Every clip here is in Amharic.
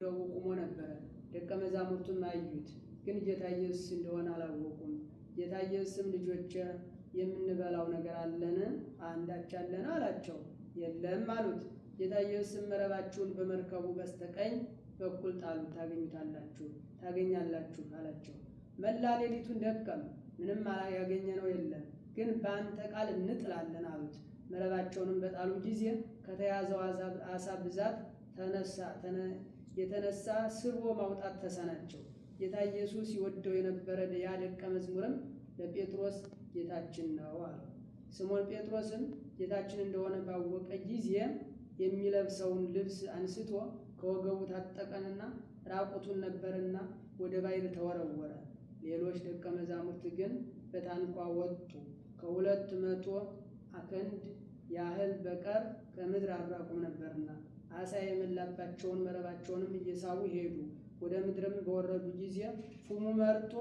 ቆሞ ነበረ። ደቀ መዛሙርቱም አዩት፣ ግን ጌታ ኢየሱስ እንደሆነ አላወቁም። ጌታ ኢየሱስም ልጆቼ የምንበላው ነገር አለን? አንዳች አለን? አላቸው። የለም አሉት። ጌታ ኢየሱስም መረባችሁን በመርከቡ በስተቀኝ በኩል ጣሉ፣ ታገኙታላችሁ ታገኛላችሁ አላቸው። መላ ሌሊቱን ደከም፣ ምንም ያገኘነው የለም፣ ግን በአንተ ቃል እንጥላለን አሉት። መረባቸውንም በጣሉ ጊዜ ከተያዘው ዓሣ ብዛት የተነሳ ስቦ ማውጣት ተሳናቸው። ጌታ ኢየሱስ ይወደው የነበረ ያ ደቀ መዝሙርም ለጴጥሮስ ጌታችን ነው አለው። ስምዖን ጴጥሮስም ጌታችን እንደሆነ ባወቀ ጊዜ የሚለብሰውን ልብስ አንስቶ ከወገቡ ታጠቀንና ራቁቱን ነበርና ወደ ባሕር ተወረወረ። ሌሎች ደቀ መዛሙርት ግን በታንኳ ወጡ፣ ከ200 ክንድ ያህል በቀር ከምድር አልራቁም ነበርና። ዓሣ የሞላባቸውን መረባቸውንም እየሳቡ ሄዱ። ወደ ምድርም በወረዱ ጊዜ ፍሙ መርጦ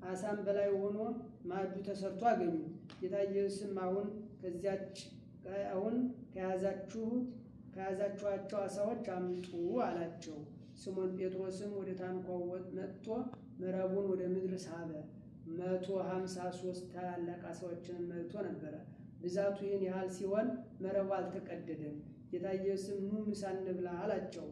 ዓሣም በላይ ሆኖ ማዕዱ ተሰርቶ አገኙ። ጌታ ኢየሱስም አሁን ከዚያች አሁን ከያዛችኋቸው ዓሣዎች አምጡ አላቸው። ስምዖን ጴጥሮስም ወደ ታንኳው መጥቶ መረቡን ወደ ምድር ሳበ። 153 ታላላቅ ዓሣዎችንም መልቶ ነበረ። ብዛቱ ይህን ያህል ሲሆን መረቡ አልተቀደደም። ጌታ ኢየሱስም ኑ ምሳ እንብላ አላቸው።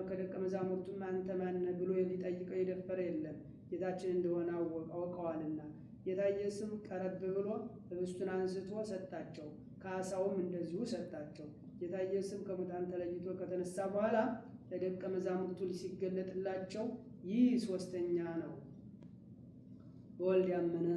ከደቀ መዛሙርቱም አንተ ማን ነህ ብሎ ሊጠይቀው የደፈረ የለም፣ ጌታችን እንደሆነ አውቀዋልና። ጌታ ኢየሱስም ቀረብ ብሎ ኅብስቱን አንስቶ ሰጣቸው፣ ከዓሣውም እንደዚሁ ሰጣቸው። ጌታ ኢየሱስም ከሙታን ተለይቶ ከተነሳ በኋላ ለደቀ መዛሙርቱ ሲገለጥላቸው ይህ ሦስተኛ ነው። በወልድ ያመነ